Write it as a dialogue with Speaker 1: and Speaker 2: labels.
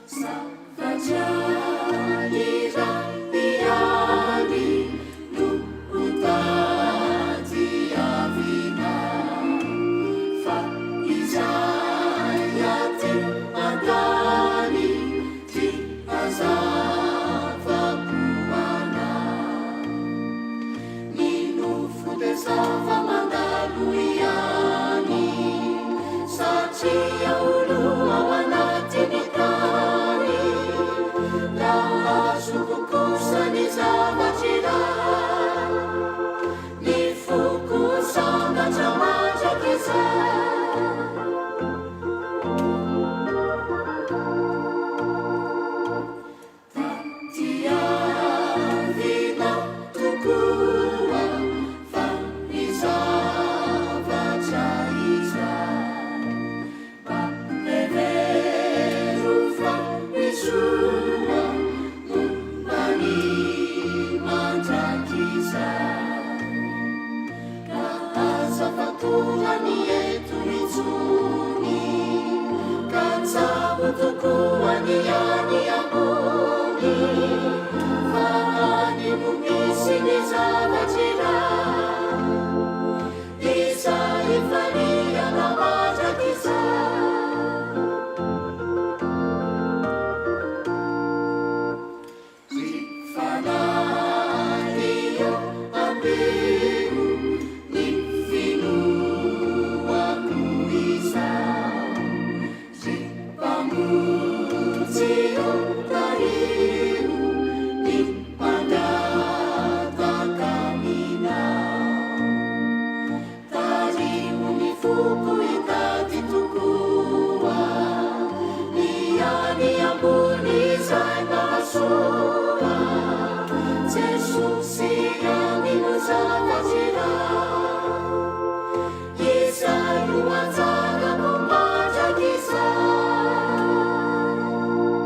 Speaker 1: Zavatra iray ihany no ho tadiavina, fa izay aty an-tany dia zava-poana. Ny nofo dia zava-mandalo ihany, satria olo ao anatin'ny tany. Raha azoko kosa ny zavatr' iray, ny foko sambatra mandrakizay. Tadiavina tokoa fa ny zavatra izay mba hevero fa ny soa momba ny mandrakizay, ka aza fatorany eto intsony, ka tsabo tokoa ny any ambony, fa any no misy ny zavatr' iray izay ifaliana mandrakizay. Ry Fanahy ô, ampio ny finoako izao. Ry Mpamonjy ô, tariho ny mpangataka aminao. Tariho ny foko hitady tokoa ny any ambony izay mahasoa.